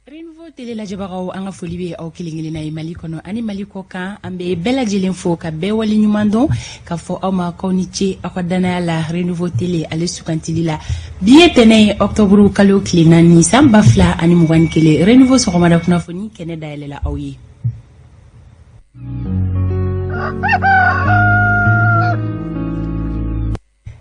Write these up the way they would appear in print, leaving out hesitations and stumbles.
Renouveau télé lajɛbagaw, an ka foli bɛ aw kelen kelenna ye Mali kɔnɔ ani Mali kɔ kan. An bɛ bɛɛ lajɛlen fo ka bɛɛ wale ɲuman dɔn, ka fɔ aw ma k'aw ni ce aw ka danaya la Renouveau télé ale sugantili la. Bi ye tɛnɛ ye, octobre kalo tile 4, san 2021. Renouveau sɔgɔmada kunnafoni kɛnɛ dayɛlɛla aw ye.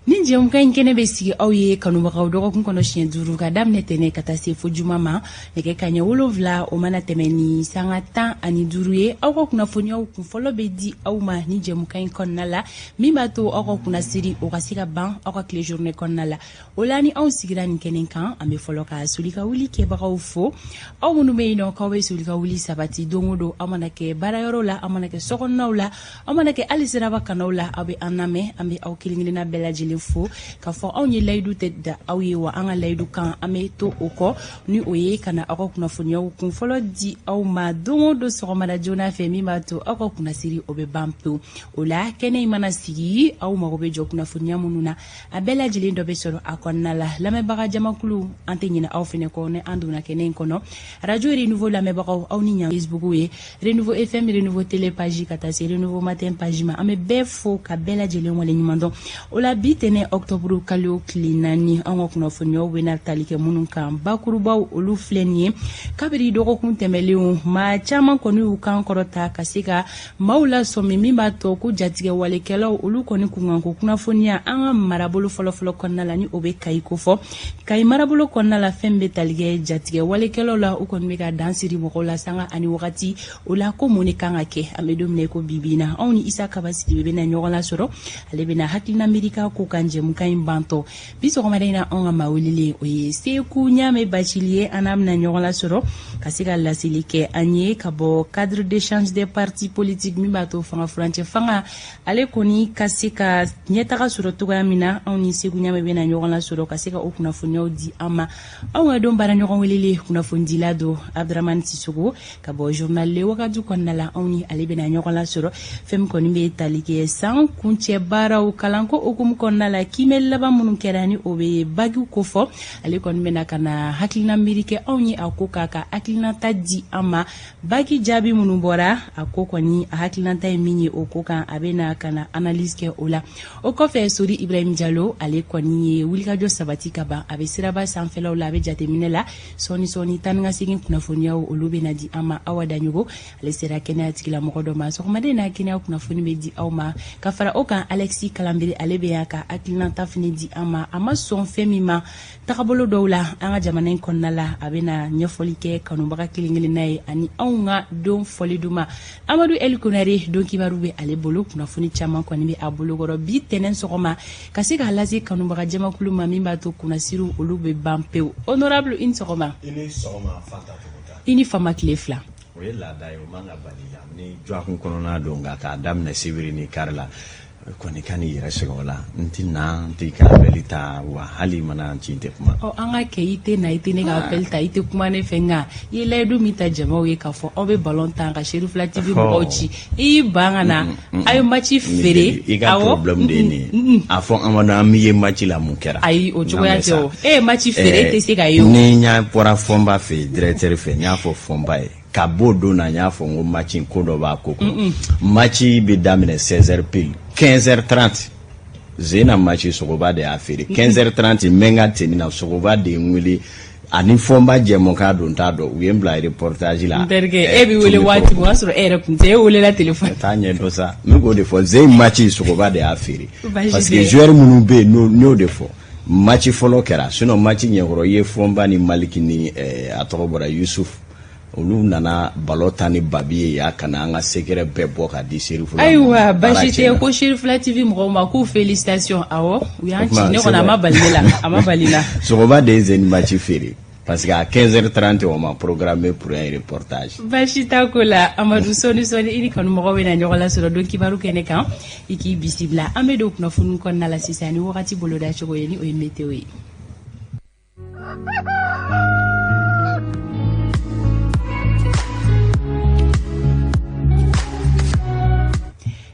Ni jɛmukan in kɛnɛ bɛ sigi aw ye kanubagaw dɔgɔkun kɔnɔ siɲɛ 5, ka daminɛ tɛnɛ ka taa se fo juma ma, nɛgɛ kaɲɛ 7 o mana tɛmɛ ni sanga 15 ye. Aw ka kunnafoniyaw kunfɔlɔ bɛ di aw ma ni jɛmukan in kɔnɔna la, min b'a to aw ka kunnasiri o ka se ka ban aw ka tile journée kɔnɔna la. O la, ni anw sigira nin kɛnɛ kan, an bɛ fɔlɔ ka soli ka wuli kɛbagaw fo, aw minnu bɛ yen nɔ k'aw bɛ soli ka wuli sabati don o don. Aw mana kɛ baarayɔrɔ la, aw mana kɛ sokɔnɔnaw la, aw mana kɛ hali siraba kannaw la, aw bɛ an lamɛn. An bɛ aw kelen kelenna bɛɛ lajɛlen fo k'a fɔ anw ye layidu tɛ da aw ye wa, an ka layidu kan, an bɛ to o kɔ, ni o ye ka na aw ka kunnafoniyaw kunfɔlɔ di aw ma don o don sɔgɔmada joona fɛ, min b'a to aw ka kunnasiri o bɛ ban pewu. O la, kɛnɛ in mana sigi, aw mago bɛ jɔ kunnafoniya minnu na, a bɛɛ lajɛlen dɔ bɛ sɔrɔ a kɔnɔna la. Lamɛnbaga jamakulu, an tɛ ɲinɛ aw fɛnɛ kɔ ni an donna kɛnɛ in kɔnɔ. Radio Renouveau lamɛnbagaw, aw ni ɲan. Facebook ye Renouveau FM, Renouveau Télé page, ka taa se Renouveau Matin page ma. An bɛ bɛɛ fo ka bɛɛ lajɛlen wale ɲuman dɔn. O la, bi tɛnɛ, octobre kalo tile 4, an ka kunnafoniyaw bɛna tali kɛ minnu kan bakurubaw, olu filɛ nin ye. Kabiri dɔgɔkun tɛmɛlenw, maa caman kɔni y'u kan kɔrɔta ka se ka maaw lasɔmi, min b'a to ko jatigɛ walekɛlaw olu kɔni kunkanko kunnafoniya an ka marabolo fɔlɔfɔlɔ kɔnɔna la, ni o bɛ Kayi kofɔ. Kayi marabolo kɔnɔna la, fɛn bɛ tali kɛ jatigɛ walekɛlaw la, u kɔni bɛ ka dan siri mɔgɔw la sanga ani wagati. O la, ko mun de kan ka kɛ? An bɛ don min na i ko bi bi in na, anw ni Isa Kaba Sidibe bɛna ɲɔgɔn lasɔrɔ. Ale bɛna hakilina miirika ko kan jɛmukan in bantɔ. Bi sɔgɔmada in na, anw ka maa welelen, o ye Seku Ɲame Bacili ye. An n'a bɛna ɲɔgɔn lasɔrɔ ka se ka laseli kɛ an ye ka bɔ cadre d'échange des partis politiques, min b'a to fanga furancɛ fanga ale kɔni ka se ka ɲɛtaga sɔrɔ cogoya min na. Anw ni Seku Ɲame bɛna ɲɔgɔn lasɔrɔ ka se ka o kunnafoniyaw di an ma. Anw ka don baara ɲɔgɔn welelen, kunnafonidila don, Abdramani Sisogo ka bɔ journal Le Wagadu kɔnɔna la, anw ni ale bɛna ɲɔgɔn lasɔrɔ. Fɛn min kɔni bɛ tali kɛ san kuncɛ baaraw kalanko hukumu kɔnɔna la, kiimɛ laban minnu kɛra, ni o bɛ bakiw kofɔ, ale kɔni bɛna ka na hakilina miiri kɛ anw ye a ko k'a ka hakilinata di an ma. Baki jaabi minnu bɔra, a ko kɔni a hakilinata ye min ye o ko kan, a bɛna ka na analyse kɛ o la. O kɔfɛ, Sori Ibrahim Jalo, ale kɔni ye wulikajɔ sabati ka ban, a bɛ siraba sanfɛlaw la, a bɛ jateminɛ la. Sɔɔni sɔɔni, taa ni ka segin kunnafoniyaw olu bɛna di an ma. Awa Daɲogo, ale sera kɛnɛya tigilamɔgɔ dɔ ma sɔgɔmaden na, kɛnɛya kunnafoni bɛ di aw ma. Ka fara o kan, Alexis Kalanbiri, ale bɛ yan ka hakilinata fana di an ma. A ma sɔn fɛn min ma tagabolo dɔw la an ka jamana in kɔnɔna la, a bɛna ɲɛfɔli kɛ kanubaga kelen kelenna ye. Ani anw ka don fɔli duman, Amadu El Konare, don kibaru bɛ ale bolo. Kunnafoni caman kɔni bɛ a bolokɔrɔ bi tɛnɛn sɔgɔma ka se k'a lase kanubaga jamakulu ma, min b'a to kunnasiriw olu bɛ ban pewu. Honorable, i ni sɔgɔma. I ni sɔgɔma, Fanta Togo. I ni fama tile 2. O ye laada ye, o man ka bali la ni dɔgɔkun kɔnɔna don, nka k'a daminɛ sibiri ni kari la kɔni, ka n'i yɛrɛ sɛgɛn o la. N tɛ na, n t'i ka appel ta, wa hali mana n ci, n tɛ kuma. Ɔ, an ka kɛ, i tɛ na, i tɛ ne ka appel ta, i tɛ kuma ne fɛ, nka i ye layidu min ta jamaw ye k'a fɔ aw bɛ ballon tan ka Serifila TV mɔgɔw ci, i y'i ban ka na, a ye match feere. I ka problème de ye nin ye. A fɔ Amadu, an b'i ye match la, mun kɛra? Ayi, o cogoya tɛ. O e ye match feere, e tɛ se ka ye o. Ni n y'a bɔra Fɔnba fɛ yen, directeur fɛ, n y'a fɔ Fɔnba ye ka b'o don na, n y'a fɔ n ko match in, ko dɔ b'a ko kɔnɔ. Match bɛ daminɛ 16h pile, 15h30 Zena match, Sogoba de y'a feere. 15h30, n bɛ n ka tenue na, Sogoba de ye n wele ani Fɔnba jɛmɔkan don, t'a dɔn, u ye n bila reportage la. N terikɛ, e b'i wele waati min, o y'a sɔrɔ e yɛrɛ kun tɛ, e welela téléphone. Taa ɲɛ dɔn sa, n bɛ k'o de fɔ. Zen match, Sogoba de y'a feere, parce que joueur minnu bɛ yen, n y'o de fɔ. Match fɔlɔ kɛra, sinon match ɲɛkɔrɔ, i ye Fɔnba ni Maliki ni a tɔgɔ bɔra, Yusuf, olu nana ballon tan ni babi ye ya ka na an ka secret bɛɛ bɔ ka di Serifula. Ayiwa, basi tɛ. Ko Serifula TV mɔgɔw ma k'u félicitation. Awɔ, u y'an ci, ne kɔni, a ma bali ne la, a ma bali n na. Sogoba de ye Zeni match feere, parce que à 15h30, on m'a programmé pour un reportage. Basi t'a ko la, Amadu. Sɔɔni sɔɔni, i ni kanumɔgɔw bɛna ɲɔgɔn lasɔrɔ don kibaru kɛnɛ kan. I k'i bisimila. An bɛ don kunnafoni kɔnɔna la sisan ni wagati boloda cogo ye, ni o ye météo ye.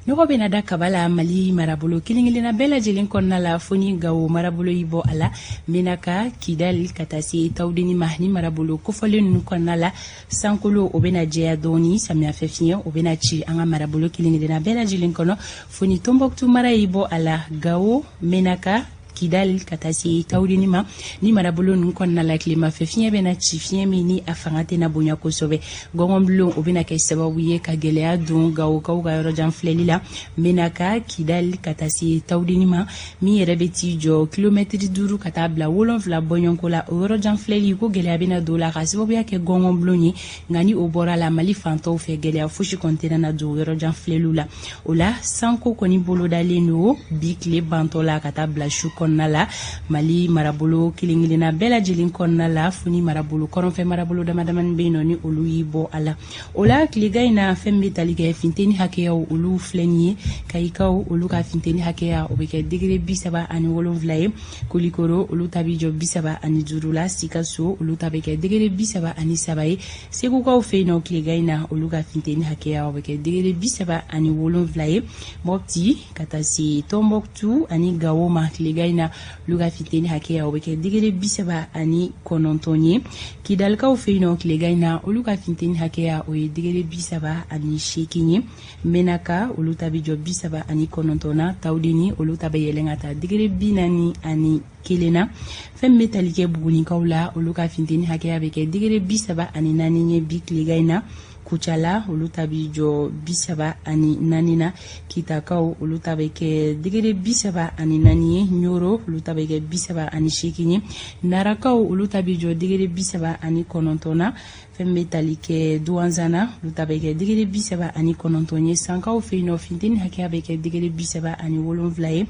Ni Nɔgɔ bɛna da kaba la Mali marabolo kelen-kelenna bɛɛ lajɛlen kɔnɔna la, fo ni Gawo marabolo y'i bɔ a la. Menaka, Kidali ka taa se Tawudeni ma, ni marabolo kofɔlen ninnu kɔnɔna la, sankolo o bɛna jɛya dɔɔni, samiyafɛ fiɲɛ o bɛna ci an ka marabolo kelen-kelenna bɛɛ lajɛlen kɔnɔ, fo ni Tɔnbɔkutu mara y'i bɔ a la. Gawo, Menaka, Kidali ka taa se Tawudeni ma, ni marabolo ninnu kɔnɔna la, tilemafɛ fiɲɛ bɛna ci, fiɲɛ min ni a fanga tɛna bonya kosɛbɛ. Gɔngɔnbulon o bɛna kɛ sababu ye ka gɛlɛya don Gawokaw ka yɔrɔjan filɛli la. Menaka, Kidali ka taa se Tawudeni ma, min yɛrɛ bɛ t'i jɔ kilomɛtiri 5 ka taa bila 7 bɔɲɔgɔnko la, o yɔrɔjan filɛli ko gɛlɛya bɛna don la ka sababuya kɛ gɔngɔnbulon ye. Nka ni o bɔra la, Mali fantɔw fɛ, gɛlɛya fosi kɔni tɛna na don yɔrɔjan filɛliw la. O la, sanko kɔni bolodalen don bi tile bantɔ la ka taa bila su kɔnɔna la Mali marabolo kelen-kelenna bɛɛ lajɛlen kɔnɔna la, fo ni marabolo kɔrɔnfɛ marabolo damadamani bɛ yen nɔ, ni olu y'i bɔ a la. O la, tilegan in na, fɛn bɛ tali kɛ finteni hakɛyaw, olu filɛ nin ye. Kayikaw, olu ka finteni hakɛya o bɛ kɛ degere 37 ye. Kulikoro, olu ta bɛ jɔ 35 la. Sikaso, olu ta bɛ kɛ degere 33 ye. Segukaw fɛ yen nɔ, tilegan in na, olu ka finteni hakɛya o bɛ kɛ degere 37 ye. Mɔpti ka taa se Tɔnbɔkutu ani Gawo ma, tilegan in na, olu ka finteni hakɛya o bɛ kɛ degere 39 ye. Kidalikaw fɛ yen nɔ, tilegan in na, olu ka finteni hakɛya o ye degere 38 ye. Menaka, olu ta bɛ jɔ 39 na. Tawudeni, olu ta bɛ yɛlɛn ka taa degere 41 na. Fɛn min bɛ tali kɛ Bugunikaw la, olu ka finteni hakɛya bɛ kɛ degere 34 ye bi tilegan in na. Kucala, olu ta bɛ jɔ 34 na. Kitakaw, olu ta bɛ kɛ degere 34 ye. Ɲoro, olu ta bɛ kɛ 38 ye. Narakaw, olu ta bɛ jɔ degere 39 na. Fɛn bɛ tali kɛ Duwanzana, olu ta bɛ kɛ degere 39 ye. Sankaw fɛ yen nɔ, finteni hakɛya bɛ kɛ degere 37 ye.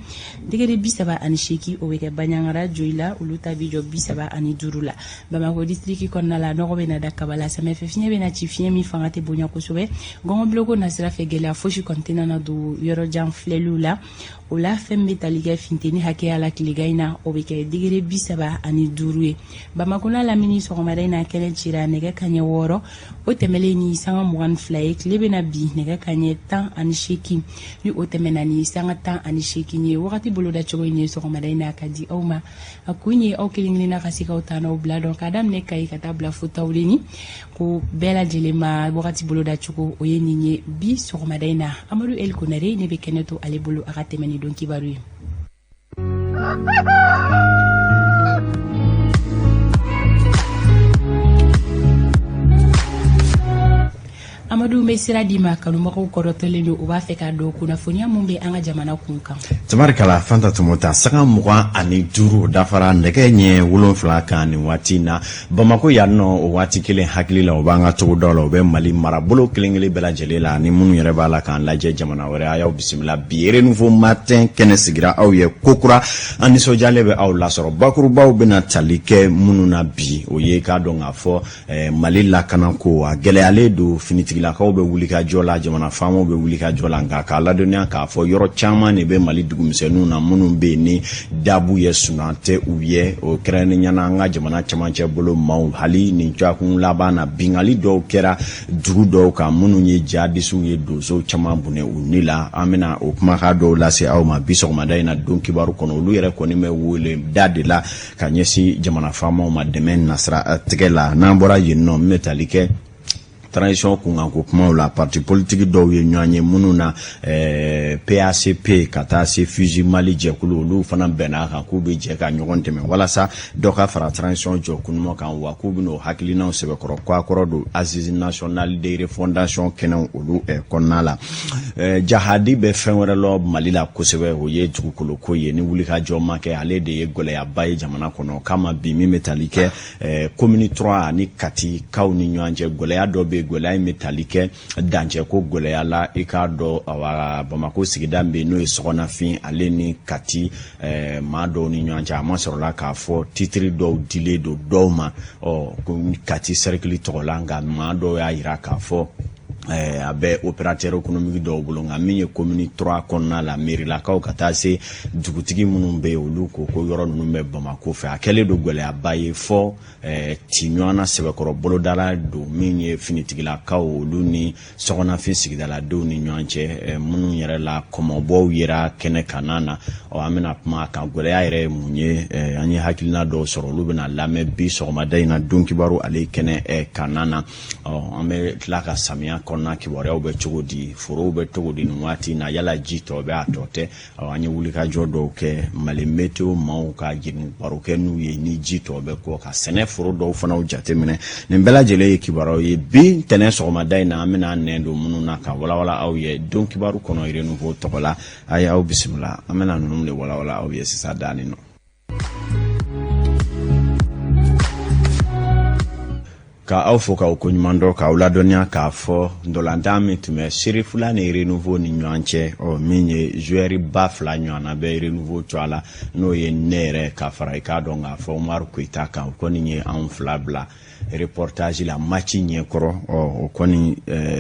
Degere 38, o bɛ kɛ Baɲangara. Joyila, olu ta bɛ jɔ 35 la. Bamakɔ distriki kɔnɔna la, nɔgɔ bɛ na da kaba la, samiyɛfɛ fiɲɛ bɛ na ci, fiɲɛ min fanga tɛ bonya kosɛbɛ. Gɔngɔnbiloko nasira fɛ, gɛlɛya fosi kɔni tɛna na don yɔrɔjan filɛliw la. O la, fɛn bɛ tali kɛ finteni hakɛya la tilegan in na, o bɛ kɛ degere 35 ye. Bamakɔ n'a lamini, sɔgɔmada in na, kɛnɛ cira nɛgɛ kaɲɛ 6, o tɛmɛlen ni sanga 22 ye. Tile bɛna bin nɛgɛ kaɲɛ 18, ni o tɛmɛna ni sanga 18 ye. Wagati boloda cogo in ye sɔgɔmada in na ka di aw ma. A kun ye aw kelen kelenna ka se k'aw ta n'aw bila dɔn, k'a daminɛ Kayi ka taa bila fo Tawudeni, ko bɛɛ lajɛlen ma wagati boloda cogo o ye nin ye bi sɔgɔmada in na. Amadu El Konare, ne bɛ kɛnɛ to ale bolo a ka tɛmɛ ni don kibaru ye. Amadu, bɛ sira di ma. Kanubagaw kɔrɔtɔlen don, u b'a fɛ k'a dɔn kunnafoniya mun bɛ an ka jamana kun kan. Tabarikala Fanta Tomota, sanga 25 dafara nɛgɛ ɲɛ 7 kan nin waati na Bamako yan nɔ. O waati kelen hakili la, o b'an ka togodaw la, o bɛ Mali marabolo kelen kelen bɛɛ lajɛlen la, ni minnu yɛrɛ b'a la k'an lajɛ jamana wɛrɛ, a y'aw bisimila. Bi Renouveau Matin kɛnɛ sigira aw ye kokura, an nisɔndiyalen bɛ aw lasɔrɔ. Bakurubaw bɛna tali kɛ minnu na bi, o ye k'a dɔn k'a fɔ Mali lakanako a gɛlɛyalen don. Finitigilakaw bɛ wuli ka jɔ la, jamana faamaw bɛ wuli ka jɔ la, nka k'a ladɔnniya k'a fɔ yɔrɔ caman de bɛ Mali dugumisɛnninw na minnu bɛ yen ni dabu ye sunan tɛ u ye, o kɛrɛnkɛrɛnnenya na an ka jamana camancɛ bolo maaw. Hali nin dɔgɔkun laban na, binkanni dɔw kɛra dugu dɔw kan minnu ye jihadisiw ye donsow caman bɔnɛ u ni la. An bɛna o kumakan dɔw lase aw ma bi sɔgɔmada in na don kibaru kɔnɔ. Olu yɛrɛ kɔni bɛ wele da de la ka ɲɛsin jamana faamaw ma dɛmɛ nasira tigɛ la. N'an bɔra yen nɔ, min bɛ tali kɛ transition kunkanko kumaw la, parti politique dɔw ye ɲɔgɔn ye minnu na PACP ka taa se Fusi Mali jɛkulu, olu fana bɛnna a kan k'u bɛ jɛ ka ɲɔgɔn dɛmɛ walasa dɔ ka fara transition jɔ kunuma kan, wa k'u bɛna o hakilinaw sɛbɛkɔrɔ kɔkɔrɔ don Assises nationales de refondation kɛnɛw olu kɔnɔna la. Jahadi bɛ fɛn wɛrɛ lɔ Mali la kosɛbɛ, o ye dugukolo ko ye. Ni wulikajɔ ma kɛ, ale de ye gɛlɛyaba ye jamana kɔnɔ. Kama bi, min bɛ tali kɛ commune 3 ani Kati kaw ni ɲɔgɔn cɛ, gɛlɛya dɔ bɛ yen. Gɛlɛya in bɛ tali kɛ dancɛ ko gɛlɛya la. I k'a dɔn, awa, Bamakɔ sigida bɛ yen n'o ye Sɔgɔnafin, ale ni Kati maa dɔw ni ɲɔgɔn cɛ, a ma sɔrɔla k'a fɔ titiri dɔw dilen don dɔw ma, ɔ Kati cercle tɔgɔ la, nka maa dɔw y'a jira k'a fɔ A bɛ opérateur économique dɔw bolo, nka min ye commune 3 kɔnɔna la, mairilakaw ka taa se dugutigi minnu bɛ yen, olu ko ko yɔrɔ ninnu bɛ Bamako fɛ. A kɛlen don gɛlɛyaba ye fɔ ci ɲɔgɔn na sɛbɛkɔrɔ bolodala don min ye finitigilakaw olu ni sɔgɔnafin sigidaladenw ni ɲɔgɔn cɛ, minnu yɛrɛ la kɔmɔbɔw yera kɛnɛ kanna na. Ɔ, an bɛna kuma a kan, gɛlɛya yɛrɛ ye mun ye? An ye hakilina dɔw sɔrɔ, olu bɛna lamɛn bi sɔgɔmada in na don kibaru ale kɛnɛ kanna na. Ɔ, an bɛ tila ka samiya kɔnɔna kibaruyaw bɛ cogo di, forow bɛ cogo di nin waati in na, yala ji tɔ bɛ a tɔ tɛ? Ɔ, an ye wulikajɔ dɔw kɛ Mali Météo maaw ka jigin baro kɛ n'u ye ni ji tɔ bɛ kɔ ka sɛnɛ foro dɔw fana jateminɛ. Nin bɛɛ lajɛlen ye kibaruyaw ye bi ntɛnɛn sɔgɔmada in na, an bɛna nɛn don minnu na ka walawala aw ye don kibaru kɔnɔ Renouveau tɔgɔ la. A ye aw bisimila, an bɛna ninnu de walawala aw ye sisan daani nɔ. Ka aw fo k'aw koɲuman dɔn, k'aw ladɔnniya k'a fɔ ntolantan min tun bɛ Serifula ni Renouveau ni ɲɔgɔn cɛ, ɔ, min ye joueur ba fila ɲɔgɔnna bɛ Renouveau cogoya la, n'o ye ne yɛrɛ ka fara i k'a dɔn k'a fɔ Umaru Koyita kan, o kɔni ye anw fila bila reportage la match ɲɛkɔrɔ. Ɔ, o kɔni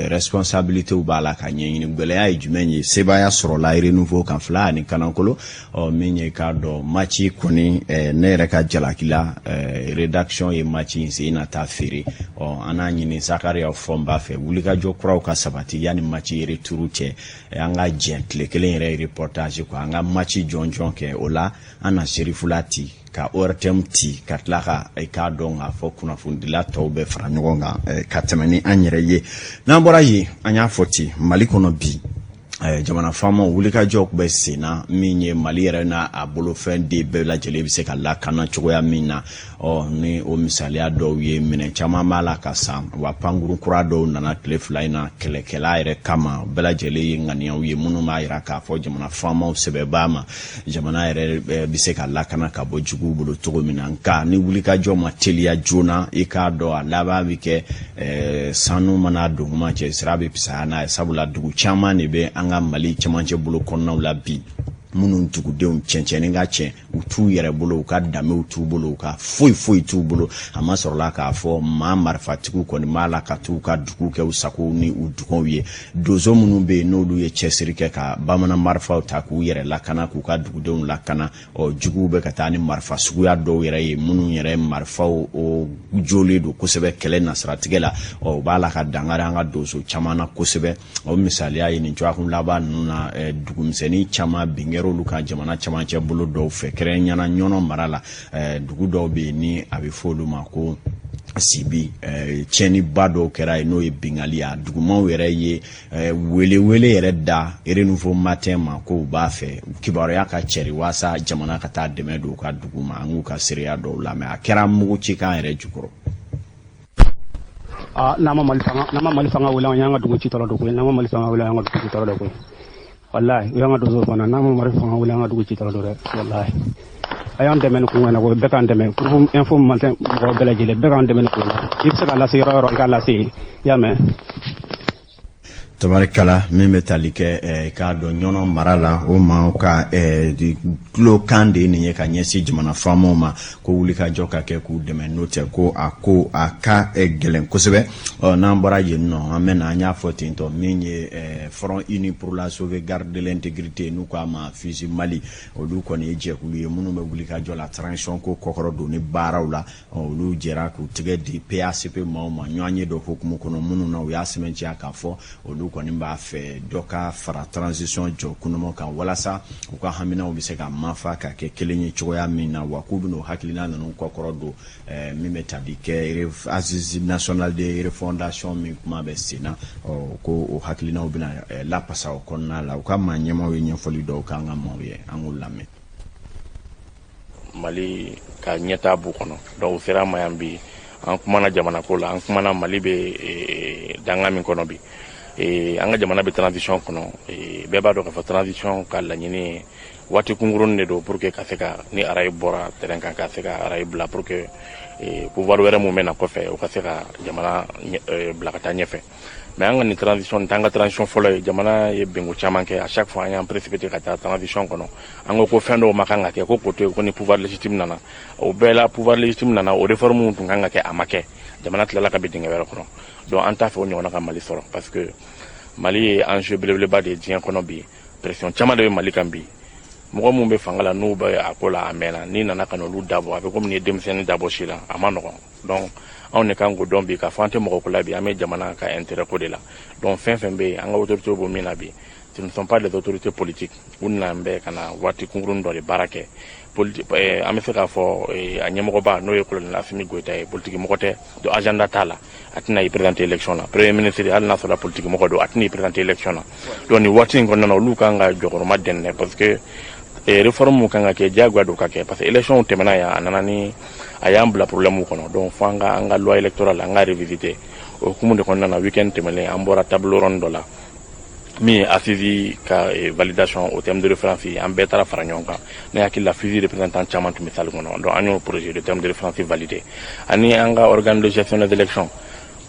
responsabilité b'a la ka ɲɛɲini gɛlɛya ye jumɛn ye. Sebaaya sɔrɔla Renouveau kan 2 ani kanankolo. Ɔ, min ye k'a dɔn match kɔni, ne yɛrɛ ka jalaki la, rédaction ye match in sen na taa feere. Ɔ, an n'a ɲini Sakariya Fɔnba fɛ, wulikajɔ kuraw ka sabati yanni match retour cɛ, an ka jɛ tile kelen yɛrɛ reportage kɔ, an ka match jɔnjɔn kɛ. O la an na Serifula ci ka ORTM ci, ka tila ka i k'a dɔn k'a fɔ kunnafonidila tɔw bɛ fara ɲɔgɔn kan ka tɛmɛ ni an yɛrɛ ye. N'an bɔra yen, an y'a fɔ ten, Mali kɔnɔ bi, jamana faamaw wulikajɔ bɛ sen na min ye Mali yɛrɛ n'a a bolofɛn den bɛɛ lajɛlen bɛ se ka lakana cogoya min na. Ɔ, ni o misaliya dɔw ye, minɛn caman b'a la ka san wa, pankurun kura dɔw nana tile 2 in na kɛlɛkɛla yɛrɛ kama. Bɛɛ lajɛlen ye ŋaniyaw ye minnu b'a jira k'a fɔ jamana faamaw sɛbɛba ma, jamana yɛrɛ bɛ se ka lakana ka bɔ juguw bolo cogo min na. Nka ni wulikajɔ ma teliya joona, i k'a dɔn a laban bɛ kɛ sanu mana don kuma cɛ, sira bɛ fisaya n'a ye, sabula dugu caman de bɛ an ka Mali cɛmancɛ bolo kɔnɔnaw la bi, minnu dugudenw cɛncɛnni ka cɛn, u t'u yɛrɛ bolo, u ka danbew t'u bolo, u ka foyi foyi t'u bolo. A ma sɔrɔla k'a fɔ maa marifatigiw kɔni b'a la ka t'u ka dugu kɛ u sago ni u dugaw ye. Donso minnu bɛ yen, n'olu ye cɛsiri kɛ ka bamanan marifaw ta k'u yɛrɛ lakana, k'u ka dugudenw lakana, ɔ, juguw bɛ ka taa ni marifa suguya dɔw yɛrɛ ye, minnu yɛrɛ marifaw o jolen don kosɛbɛ kɛlɛ nasiratigɛ la. Ɔ, u b'a la ka dankari an ka donso caman na kosɛbɛ. O misaliya ye nin dɔgɔkun laban ninnu na, dugumisɛnnin caman bin kɛra kan jamana camancɛ bolo dɔw fɛ, kɛrɛnkɛrɛnnenya Ɲɔnɔ mara la, dugu dɔw bɛ yen ni a bɛ fɔ olu ma ko Sibi. Tiɲɛniba dɔw kɛra yen, n'o ye bingali ye. A dugumaw yɛrɛ ye welewele yɛrɛ da Renouveau Matin ma ko u b'a fɛ kibaruya ka cɛri waasa jamana ka taa dɛmɛ don u ka dugu ma. An k'u ka seereya dɔw lamɛn, a kɛra mugu cikan yɛrɛ jukɔrɔ. Aa, n'an ma Mali fanga, n'an ma Mali fanga wele, an y'an ka dugu ci tɔɔrɔ dɔ koyi. N'an ma Mali fanga wele, an ka dugu ci tɔɔrɔ dɔ koyi. Walahi, u y'an ka donso fana. N'an ma Mali fanga wele, an ka dugu ci tɔɔrɔ dɔ dɛ. Walahi, a y'an dɛmɛ nin kun na koyi. Bɛɛ k'an dɛmɛ, groupe Info Matin mɔgɔ bɛɛ lajɛlen, bɛɛ k'an dɛmɛ nin kun na. I bɛ se k'a lase yɔrɔ o yɔrɔ, i k'a lase yen, i y'a mɛn. Tabarikala, min bɛ tali kɛ k'a dɔn Ɲɔnɔ mara la, o maaw ka tulokan de ye nin ye ka ɲɛsin jamana faamaw ma ko wulikajɔ ka kɛ k'u dɛmɛ, n'o tɛ ko a ko a ka gɛlɛn kosɛbɛ. Ɔ, n'an bɔra yen nɔ, an bɛ na, an y'a fɔ ten tɔ, min ye Front uni pour la sauvegarde de l'intégrité, n'u k'a ma FUSI Mali, olu kɔni ye jɛkulu ye minnu bɛ wulikajɔ la transition ko kɔkɔrɔ don ni baaraw la. Olu jɛra k'u tɛgɛ di PACP maaw ma ɲɔgɔn ye dɔ hukumu kɔnɔ, minnu na u y'a sɛmɛntiya k'a fɔ olu kɔni b'a fɛ dɔ ka fara transition jɔ kunuma kan, walasa u ka haminaw bɛ se ka mafa ka kɛ kelen ye cogoya min na, wa k'u bɛna o hakilina ninnu kɔkɔrɔ don min bɛ tali kɛ assise nationale de refondation min kuma bɛ sen na, ko o hakilinaw bɛna lapasa o kɔnɔna la. U ka maa ɲɛmaaw ye ɲɛfɔli dɔw k'an ka maaw ye, an k'u lamɛn. Mali ka ɲɛtaa b'u kɔnɔ, donc u sera an ma yan bi, an kumana jamana ko la, an kumana Mali bɛ danga min kɔnɔ bi. An ka jamana bɛ transition kɔnɔ. Bɛɛ b'a dɔn k'a fɔ transition ka laɲini ye waati kunkurunin de don pour que ka se ka ni rail bɔra terrain kan, ka se ka rail bila pour que pouvoir wɛrɛ mun bɛ na kɔfɛ, o ka se ka jamana bila ka taa ɲɛfɛ. Mais an ka nin transition nin t'an ka transition fɔlɔ ye. Jamana ye benko caman kɛ. À chaque fois, an y'an précipité ka taa transition kɔnɔ. An ko ko fɛn dɔw ma kan ka kɛ, ko k'o to yen, ko ni pouvoir légitime nana. O bɛɛ la, pouvoir légitime nana, o réforme mun tun kan ka kɛ, a ma kɛ. Jamana tilala ka bin dingɛ wɛrɛ kɔnɔ. Donc an t'a fɛ o ɲɔgɔnna ka Mali sɔrɔ, parce que Mali ye enjeu belebeleba de ye diɲɛ kɔnɔ bi. Pression caman de bɛ Mali kan bi. Mɔgɔ mun bɛ fanga la, n'u bɛ a ko la a mɛnna, n'i nana ka n'olu dabɔ, a bɛ komi n'i ye denmisɛnnin dabɔ si la, a ma nɔgɔn. Donc anw de kan k'o dɔn bi k'a fɔ an tɛ mɔgɔ ko la bi, an bɛ jamana ka intérêt ko de la. Donc fɛn fɛn bɛ yen, an ka autorités b'o min na bi, ce ne sont pas des autorités politiques. U nana bɛ ka na waati kunkurunnin dɔ de baara kɛ. An bɛ se k'a fɔ a ɲɛmɔgɔba, n'o ye colonel Assimi Goïta ye, politique mɔgɔ tɛ. Donc agenda t'a la, a tɛna i présenter élection na. Premier ministre, hali n'a sɔrɔ politique mɔgɔ don, a tɛna i présenter élection na. Donc nin waati in kɔnɔna na, olu kan ka jɔkɔrɔma dɛnɛnɛ, parce que réforme mun kan ka kɛ, diyagoya don ka kɛ, parce que élection tɛmɛna yan, a nana ni a y'an bila problème kɔnɔ. Donc fo an ka loi électorale, an ka révisiter. O hukumu de kɔnɔna na, week-end tɛmɛnen, an bɔra table ronde dɔ la min ye assise ka validation au terme de référence. An bɛɛ taara fara ɲɔgɔn kan. Ne hakili la, FUSI représentant caman tun bɛ salle kɔnɔ. Donc an y'o projet de terme de référence validé, ani an ka organe de gestion des élections.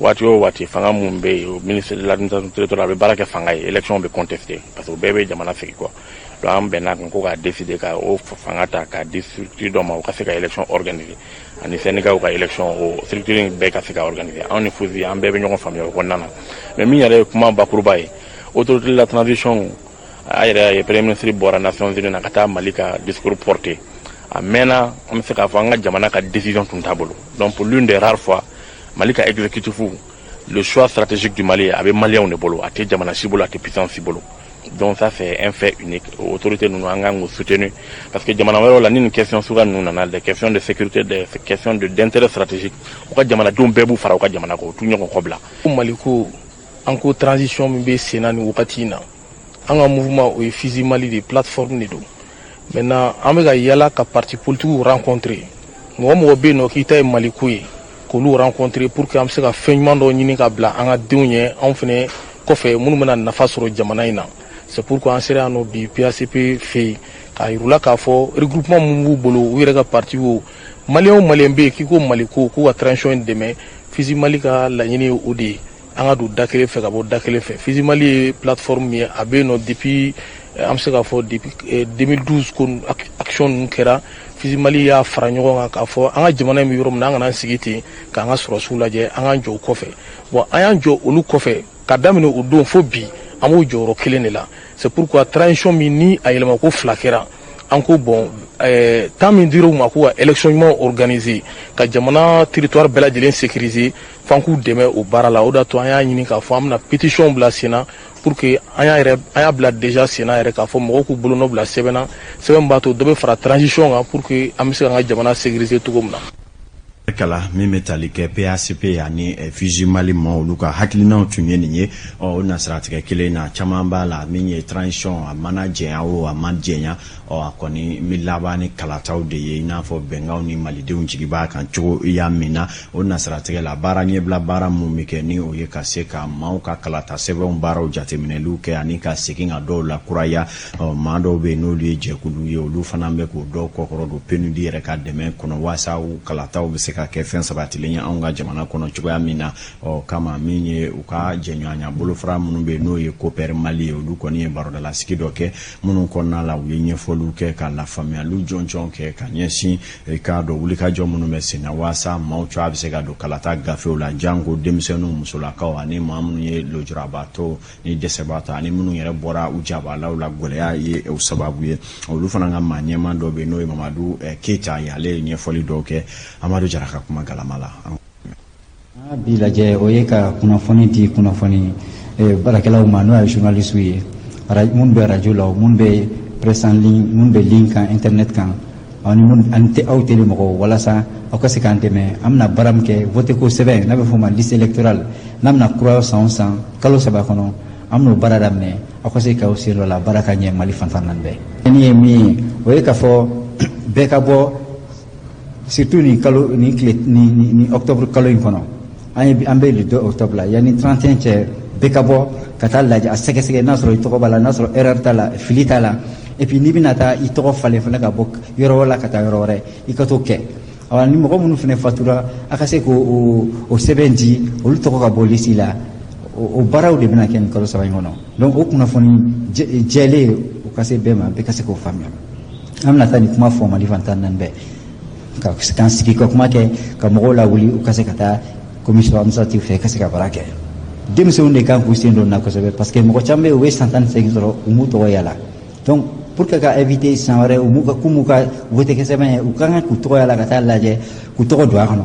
Waati o waati, fanga mun bɛ yen, ministre de l'Administration territoriale a bɛ baara kɛ fanga ye, élection bɛ contesté, parce que o bɛɛ bɛ jamana segin kɔ. Donc an bɛnna kan ko k'a décider ka o fanga ta k'a di structure dɔ ma, o ka se ka élection organiser, ani syndicat ka élection, o structure in bɛɛ ka se ka organiser. Anw ni FUSI, an bɛɛ bɛ ɲɔgɔn faamuya o kɔnɔna na. Mais min yɛrɛ ye kuma bakuruba ye, autorité de la transition, a yɛrɛ ye, premier ministre bɔra Nations Unies na ka taa Mali ka discours porté. A mɛnna, an bɛ se k'a fɔ an ka jamana ka décision tun t'a bolo. Donc pour l'une des rares fois, Mali ka exécutif, le choix stratégique du Mali, a bɛ maliyɛnw de bolo, a tɛ jamana si bolo, a tɛ puissance si bolo. Donc ça, c'est un fait unique. Autorité ninnu, an kan k'u soutenir, parce que jamana wɛrɛw la, ni nin question suguya ninnu nana, des questions de sécurité, des questions de d'intérêt stratégique, u ka jamanadenw bɛɛ b'u fara u ka jamana kɔ, u t'u ɲɔgɔn kɔ bila. Mali ko, an ko transition min bɛ sen na nin wagati in na, an ka mouvement, o ye FUSI Mali de plateforme de don. Maintenant, an bɛ ka yala ka parti politique rencontrer. Mɔgɔ mɔgɔ bɛ yen nɔ k'i ta ye Mali ko ye, k'olu rencontrer pour que an bɛ se ka fɛn ɲuman dɔ ɲini ka bila an ka denw ɲɛ, anw fɛnɛ kɔfɛ, minnu bɛna nafa sɔrɔ jamana in na. C'est pourquoi an sera yan nɔ bi PACP fɛ yen, k'a yir'u la k'a fɔ regroupement mun b'u bolo, u yɛrɛ ka parti, o maliyɛn o maliyɛn bɛ yen k'i ko Mali ko, k'u ka transition in dɛmɛ. FUSI Mali ka laɲini ye o de ye, an ka don da kelen fɛ ka bɔ da kelen fɛ. FUSI Mali ye plateforme min ye, a bɛ yen nɔ depuis, an bɛ se k'a fɔ depuis 2012 ko action ninnu kɛra. FUSI Mali y'a fara ɲɔgɔn kan k'a fɔ an ka jamana in bɛ yɔrɔ min na, an kana an sigi ten k'an ka sɔrɔsiw lajɛ, an k'an jɔ o kɔfɛ. Bon, an y'an jɔ olu kɔfɛ ka daminɛ o don fo bi, an b'o jɔyɔrɔ kelen de la. C'est pourquoi transition min ni a yɛlɛma ko fila kɛra, an ko bon, temps min dir'u ma k'u ka élection ɲuman organiser, ka jamana territoire bɛɛ lajɛlen sécuriser, f'an k'u dɛmɛ o baara la. O de y'a to an y'a ɲini k'a fɔ an bɛna pétition bila sen na pour que an y'a yɛrɛ, an y'a bila déjà sen na yɛrɛ, k'a fɔ mɔgɔw k'u bolonɔ bila sɛbɛn na, sɛbɛn min b'a to dɔ bɛ fara transition kan pour que an bɛ se k'an ka jamana sécuriser cogo min na. Kala min bɛ tali kɛ PACP ani FUSI Mali ma, olu ka hakilinaw tun ye nin ye. Ɔ, o nasiratigɛ kelen na, caman b'a la min ye transition, a mana jɛnya o, a ma jɛnya, ɔ, a kɔni bɛ laban ni kalataw de ye, i n'a fɔ bɛnkanw ni malidenw jigi b'a kan cogo ya min na. O nasiratigɛ la, baara ɲɛbila baara mun bɛ kɛ, ni o ye ka se ka maaw ka kalata sɛbɛnw baaraw jateminɛliw kɛ ani ka segin ka dɔw la kuraya. Ɔ, maa dɔw bɛ yen, n'olu ye jɛkulu ye, olu fana bɛ k'o dɔw kɔkɔrɔ don PNUD yɛrɛ ka dɛmɛ kɔnɔ, waasa kalataw bɛ se ka kɛ fɛn sabatilen ye anw ka jamana kɔnɔ cogoya min na. Ɔ kama, min ye u ka jɛɲɔgɔnya bolofara minnu bɛ yen, n'o ye COPER Mali ye, olu kɔni ye barodalasigi dɔ kɛ minnu kɔnɔna la, u ye ɲɛfɔliw kɛ ka lafaamuyaliw jɔnjɔn kɛ ka ɲɛsin k'a dɔn wulikajɔ minnu bɛ sen na waasa maaw cogoya bɛ se ka don kalata gafew la, janko denmisɛnninw, musolakaw ani maa minnu ye lujurabaatɔ ni dɛsɛbaatɔ ani minnu yɛrɛ bɔra u jabalaw la, gɛlɛya ye o sababu ye. Olu fana ka maa ɲɛmaa dɔ bɛ yen, n'o ye Mamadu Keyita ye, ale ye ɲɛfɔli dɔw kɛ Amadu Jara ka kuma galama la. An bi lajɛ, o ye ka kunnafoni di kunnafoni baarakɛlaw ma, n'o ye journalistes ye, minnu bɛ radio la, minnu bɛ presse en ligne, minnu bɛ ligne kan, internet kan, ani ani aw télé mɔgɔw, walasa aw ka se k'an dɛmɛ. An bɛna baara min kɛ, vote ko sɛbɛn, n'a bɛ f'o ma liste électorale, n'a bɛna kura san o san kalo 3 kɔnɔ, an bɛn'o baara daminɛ. Aw ka se k'aw sen dɔ la, baara ka ɲɛ Mali fantan naani bɛɛ. Ni ye min ye, o ye k'a fɔ bɛɛ ka bɔ, surtout nin kalo nin tile ni octobre kalo in kɔnɔ. An ye, an bɛ le 2 octobre la, yanni 31 cɛ, bɛɛ ka bɔ ka taa lajɛ, a sɛgɛsɛgɛ n'a sɔrɔ i tɔgɔ b'a la, n'a sɔrɔ erreur t'a la, fili t'a la. Et puis n'i bɛna taa i tɔgɔ falen fana ka bɔ yɔrɔ wɛrɛ la ka taa yɔrɔ wɛrɛ, i ka t'o kɛ. Awa, ni mɔgɔ minnu fana fatura, a ka se k'o o sɛbɛn di, olu tɔgɔ ka bɔ liste la. O baaraw de bɛna kɛ nin kalo 3 in kɔnɔ. Donc o kunnafoni jɛlen, o ka se bɛɛ ma, bɛɛ ka se k'o faamuya. An bɛna taa nin kuma fɔ Mali fan 14 bɛɛ, ka k'an sigi ka kuma kɛ, ka mɔgɔw lawuli, u ka se ka taa commission administrative fɛ, ka se ka baara kɛ. Denmisɛnw de kan k'u sen don na kosɛbɛ, parce que mɔgɔ caman bɛ yen, u bɛ san 18 sɔrɔ, u m'u tɔgɔ yala. Donc pour que ka éviter san wɛrɛ u m'u ka k'u m'u ka vote kɛ sɛbɛn ye, u ka kan k'u tɔgɔ yala, ka taa lajɛ k'u tɔgɔ don a kɔnɔ.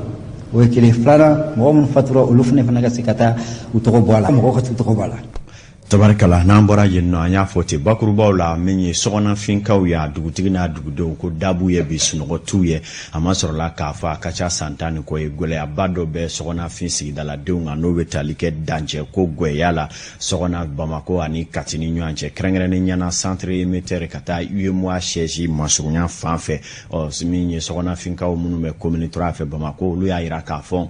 O ye kelen. Filanan, mɔgɔ minnu fatura, olu fana ka se ka taa u tɔgɔ bɔ a la, mɔgɔw ka t'u tɔgɔ bɔ a la. Tabarikala, n'an bɔra yen nɔ, an y'a fɔ ten bakurubaw la, min ye sɔgɔnafinkaw ye, a dugutigi n'a dugudenw ko dabu ye bi, sunɔgɔ t'u ye. A ma sɔrɔla k'a fɔ a ka ca san 10 ni kɔ ye, gɛlɛyaba dɔ bɛ sɔgɔnafin sigidaladenw kan, n'o bɛ tali kɛ dancɛ ko gwɛya la sɔgɔna Bamako ani Kati ni ɲɔgɔn cɛ, kɛrɛnkɛrɛnnen ɲɛna centre émetteur ka taa UEMOA siège masurunya fan fɛ. Ɔ, min ye sɔgɔnafinkaw minnu bɛ commune 3 fɛ Bamako, olu y'a yira k'a fɔ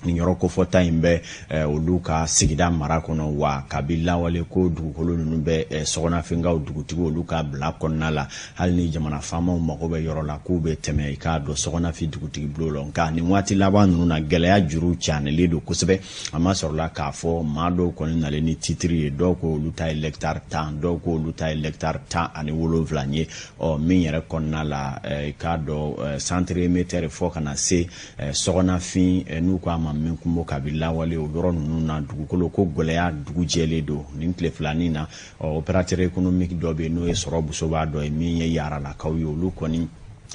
nin yɔrɔ kofɔta in bɛ olu ka sigida mara kɔnɔ wa. Kabi lawale ko dugukolo ninnu bɛ sɔgɔnafinkaw dugutigi olu ka bila kɔnɔna la, hali ni jamana faamaw mago bɛ yɔrɔ la, k'u bɛ tɛmɛ i k'a dɔn sɔgɔnafin dugutigi bulon la. Nka nin waati laban ninnu na, gɛlɛya juru canelen don kosɛbɛ. A ma sɔrɔla k'a fɔ maa dɔw kɔni nalen ni titiri ye, dɔw ko olu ta ye lɛkitari 10, dɔw ko olu ta ye lɛkitari 17 ye. Ɔ, min yɛrɛ kɔnɔna la, i k'a dɔn centre émetteur fɔ ka na se sɔgɔnafin, n'u ko a ma min kunbo, kabi lawale o yɔrɔ ninnu na, dugukolo ko gɛlɛya dugu jɛlen don. Nin tile filanin na, opérateur économique dɔ bɛ yen, n'o ye sɔrɔ busoba dɔ ye, min ye yaralakaw ye, olu kɔni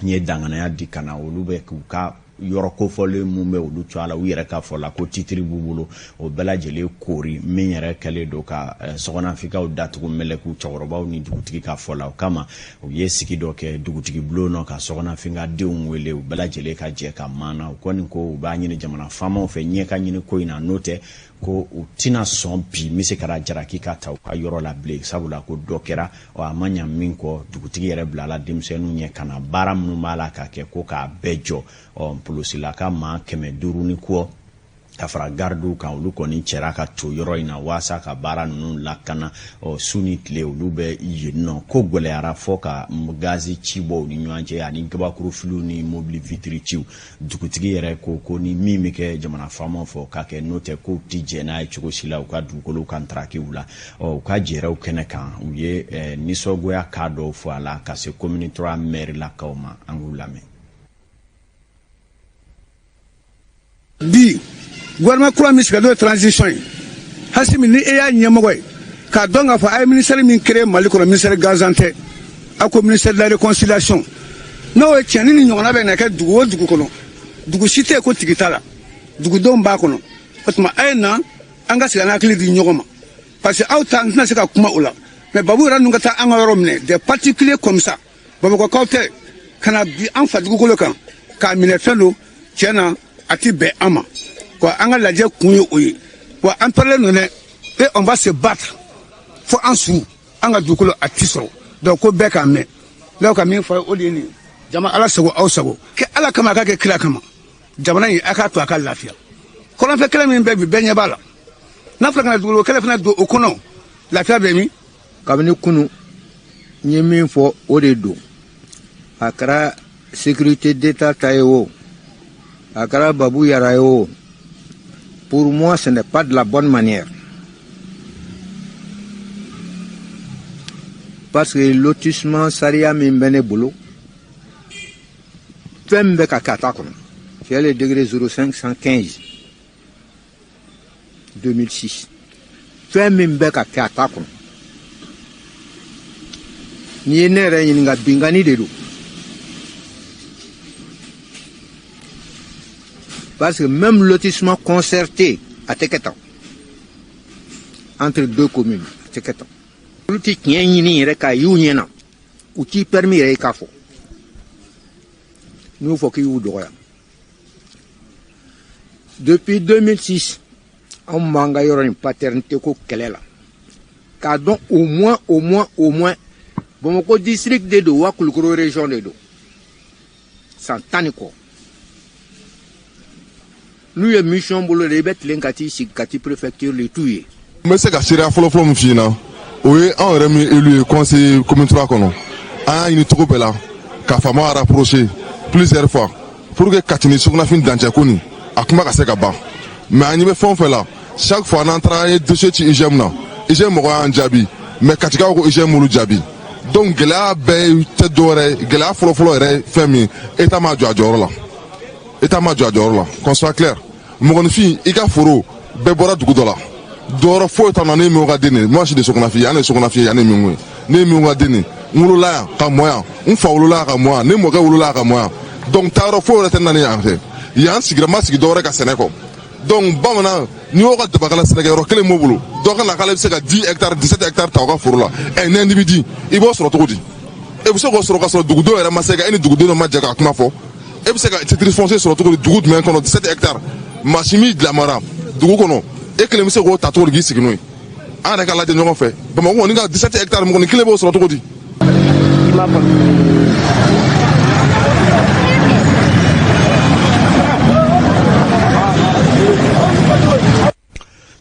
ye danganaya di ka na. Olu bɛ k'u ka yɔrɔ kofɔlen mun bɛ olu to a la, u yɛrɛ ka fɔ la ko titiri b'u bolo, o bɛɛ lajɛlen koori. Min yɛrɛ kɛlen don ka sɔgɔnafinkaw datugu mɛlɛku cɛkɔrɔbaw ni dugutigi ka fɔ la, o kama u ye sigi dɔ kɛ dugutigi bulon nɔ, ka sɔgɔnafinka denw wele, u bɛɛ lajɛlen ka jɛ ka maana. U kɔni ko u b'a ɲini jamana faamaw fɛ, ɲɛ ka ɲini ko in na, n'o tɛ ko u tɛna sɔn bi min se kɛra jalaki ka ta u ka yɔrɔ la bilen, sabula ko dɔ kɛra. Ɔ, a ma ɲa min kɔ, dugutigi yɛrɛ bilala denmisɛnninw ɲɛ ka na baara minnu b'a la ka kɛ, ko k'a bɛɛ jɔ. Ɔ, polosilaka maa 500 ni kɔ ka fara garidiw kan, olu kɔni cɛra ka to yɔrɔ in na waasa ka baara ninnu lakana. Ɔ, su ni tile olu bɛ yen nɔ. Ko gɛlɛyara fɔ ka gazi ci bɔ u ni ɲɔgɔn cɛ, ani gabakurufiliw ni mobili vitiri ciw. Dugutigi yɛrɛ ko ko ni min bɛ kɛ jamana faamaw fɛ, o ka kɛ, n'o tɛ k'u ti jɛ n'a ye cogo si la u ka dugukolo kan tarakiw la. Ɔ, u ka jɛrɛw kɛnɛ kan, u ye nisɔngoya k'a dɔw fɔ a la ka se commune 3 maire lakaw ma. An k'u lamɛn. Bi gouvernement kura min sigira, n'o ye transition ye, Hasimi, ni e y'a ɲɛmɔgɔ ye, k'a dɔn k'a fɔ a ye ministère min créé Mali kɔnɔ, ministère gansan tɛ, a ko ministère de la réconciliation, n'o ye tiɲɛ ni ɲɔgɔnna bɛ na kɛ dugu o dugu kɔnɔ, dugu si tɛ yen ko tigi t'a la, dugudenw b'a kɔnɔ. O tuma a ye na an ka sigi, an hakili di ɲɔgɔn ma, parce que aw ta n tɛna se ka kuma o la. Mais Babu yɛrɛ ninnu ka taa an ka yɔrɔ minɛ, des particuliers comme ça, Bamakɔkaw tɛ, ka na bi an fa dugukolo kan k'a minɛ fɛn don, tiɲɛ na a ti bɛn an ma wa. An ka lajɛ kun ye o ye wa. An pɛrɛlen don dɛ, et on va se battre fo an su an ka dugukolo a ti sɔrɔ. Donc ko bɛɛ k'a mɛn, ne ka min fɔ, o de ye nin ye. Jama, ala sago aw sago kɛ, ala kama a ka kɛ kira kama, jamana in a k'a to a ka lafiya. Kɔrɔnfɛ kɛlɛ min bɛ bi, bɛɛ ɲɛ b'a la, n'a fɔra ka na dugukolo kɛlɛ fana don o kɔnɔ, lafiya bɛ min? Kabini kunu n ye min fɔ, o de don. A kɛra sécurité d'État ta ye o, a kɛra Babu Yara ye o, pour moi ce n'est pas de la bonne manière, parce que lotissement sariya min bɛ ne bolo, fɛn min bɛ ka kɛ a t'a kɔnɔ. C'est le décret 0515 2006. Fɛn min bɛ ka kɛ a t'a kɔnɔ. N'i ye ne yɛrɛ ɲininka, binkanni de don, parce que même lotissement concerté a tɛ kɛ tan entre deux communes, a tɛ kɛ tan. Olu tɛ tiɲɛ ɲini yɛrɛ k'a y'u ɲɛna, u t'i permis yɛrɛ i k'a fɔ, n'u fɔ k'i y'u dɔgɔya. Depuis 2006, anw b'an ka yɔrɔ nin paternité ko kɛlɛ la, k'a dɔn au moins, au moins, au moins Bamakɔ district de don wa Kulukoro région de don, san 10 ni kɔ. N'u ye mission bolo de, i bɛ tilen ka t'i sigi Kati préfecture la, i t'u ye. N bɛ se ka seereya fɔlɔfɔlɔ min f'i ɲɛna, o ye anw yɛrɛ min élu ye conseiller commune 3 kɔnɔ, an y'a ɲini cogo bɛɛ la ka faama rapprocher plusieurs fois pour que Kati ni Sogonafin dancɛ ko nin a kuma ka se ka ban. Mais an ɲɛ bɛ fɛn o fɛn la, Chaque fois n'an taara, an ye dossier ci IGM na, IGM mɔgɔ y'an jaabi, mais Katikaw ko IGM m'olu jaabi. Donc gɛlɛya bɛɛ tɛ dɔwɛrɛ ye, gɛlɛya fɔlɔfɔlɔ yɛrɛ ye fɛn min ye, État m'a jɔ a jɔyɔrɔ la. État ma jɔ a jɔyɔrɔ la, qu'on soit clair. Mɔgɔninfin, i ka foro bɛɛ bɔra dugu dɔ la, dɔwɛrɛ foyi t'an na. Ne ye min ka den de ye, moi je suis de Sokonafi. Yan de ye Sokonafi ye, yan de ye Mingu ye. Ne ye min ka den de ye, n wolola yan ka mɔ yan, n fa wolola yan ka mɔ yan, ne mɔkɛ wolola yan ka mɔ yan. Donc taayɔrɔ foyi wɛrɛ tɛ n na ni yan fɛ. Yan sigira, n ma sigi dɔwɛrɛ ka sɛnɛ kɔ. Donc bamanan, n'i y'o ka dabakala sɛnɛkɛyɔrɔ kelen b'o bolo, dɔ ka na k'ale bɛ se ka 10 hectares, 17 hectares ta o ka foro la, ɛ ni individu, i b'o sɔrɔ cogo di? E bɛ se k'o sɔrɔ ka sɔrɔ dugudenw yɛrɛ ma se ka e ni dugudenw dɔ ma jɛ ka kuma fɔ? E bɛ se ka titre foncier sɔrɔ cogo di dugu jumɛn kɔnɔ? 17 hectares, maa si m'i lamara dugu kɔnɔ, e kelen bɛ se k'o ta cogo di k'i sigi n'o ye? An yɛrɛ ka lajɛ ɲɔgɔn fɛ, Bamakɔ kɔni ka 17 hectares, mɔgɔnin kelen b'o sɔrɔ cogo di? I m'a faamu.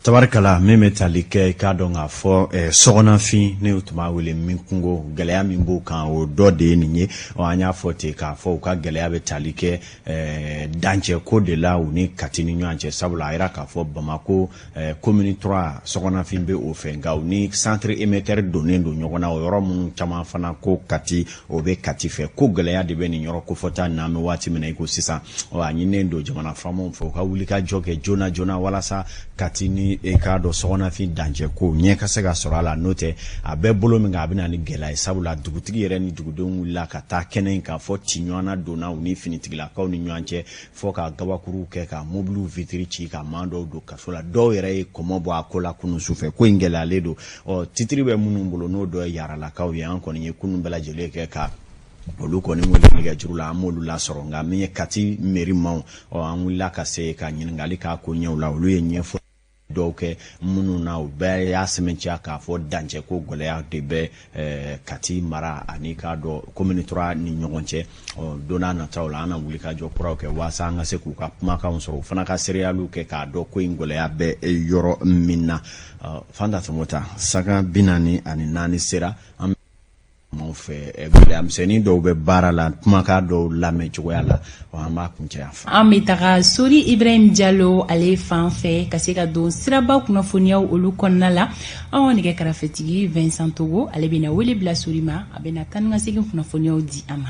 Tabarikala, min bɛ tali kɛ, i k'a dɔn k'a fɔ sɔgɔnafin, ne tun b'a wele min kungo, gɛlɛya min b'o kan, o dɔ de ye nin ye. Ɔ, an y'a fɔ ten k'a fɔ u ka gɛlɛya bɛ tali kɛ dancɛ ko de la u ni Kati ni ɲɔgɔn cɛ, sabula a yira k'a fɔ Bamako commune 3, sɔgɔnafin bɛ o fɛ, nka u ni centre émetteur donnen don ɲɔgɔn na. O yɔrɔ minnu caman fana ko Kati, o bɛ Kati fɛ. Ko gɛlɛya de bɛ nin yɔrɔ kofɔta nin na an bɛ waati min na i ko sisan. Ɔ, a ɲininen don jamana faamaw fɛ, u ka wuli ka jɔ kɛ joona joona walasa Kati ni e k'a dɔn sɔgɔnafin dancɛ ko ɲɛ ka se ka sɔrɔ a la. N'o tɛ, a bɛɛ bolo min kan, a bɛ na ni gɛlɛya ye, sabula dugutigi yɛrɛ ni dugudenw wulila ka taa kɛnɛ in kan fɔ ci ɲɔgɔnna donna u ni finitigilakaw ni ɲɔgɔn cɛ, fɔ ka gabakuruw kɛ ka mobiliw vitiri ci, ka maa dɔw don kaso la. Dɔw yɛrɛ ye kɔmɔ bɔ a ko la kunun sufɛ. Ko in gɛlɛyalen don. Ɔ, titiri bɛ minnu bolo, n'o dɔ ye Yaralakaw ye, an kɔni ye kunun bɛɛ lajɛlen kɛ ka olu kɔni wele nɛgɛjuru la, an m'olu lasɔrɔ. Nka min ye Kati mairie maaw, ɔ, an wulila ka se ka ɲininkali k'a ko ɲɛw la. Olu ye ɲɛfɔ dɔw kɛ minnu na, u bɛɛ y'a sɛmɛntiya k'a fɔ dancɛ ko gɛlɛya de bɛ Kati mara ani k'a dɔn commune 3 ni ɲɔgɔn cɛ. Ɔ, don n'a nataw la, an na wuli ka jɔ kuraw kɛ walasa an ka se k'u ka kumakanw sɔrɔ, u fana ka seereyaliw kɛ k'a dɔn ko in gɛlɛya bɛ yɔrɔ min na. Fanta Fɛmota, sanga 44 sera an maaw fɛ, gɛlɛya misɛnnin dɔw bɛ baara la, kumakan dɔw lamɛn cogoya la, an b'a kuncɛ yan fɛ. An bɛ taga Sori Ibrahim Jalo ale fan fɛ ka se ka don siraba kunnafoniyaw olu kɔnɔna la. An ka nɛgɛ karafetigi Vincent Togo, ale bɛna wele bila Sori ma, a bɛna taa ni ka segin kunnafoniyaw di an ma.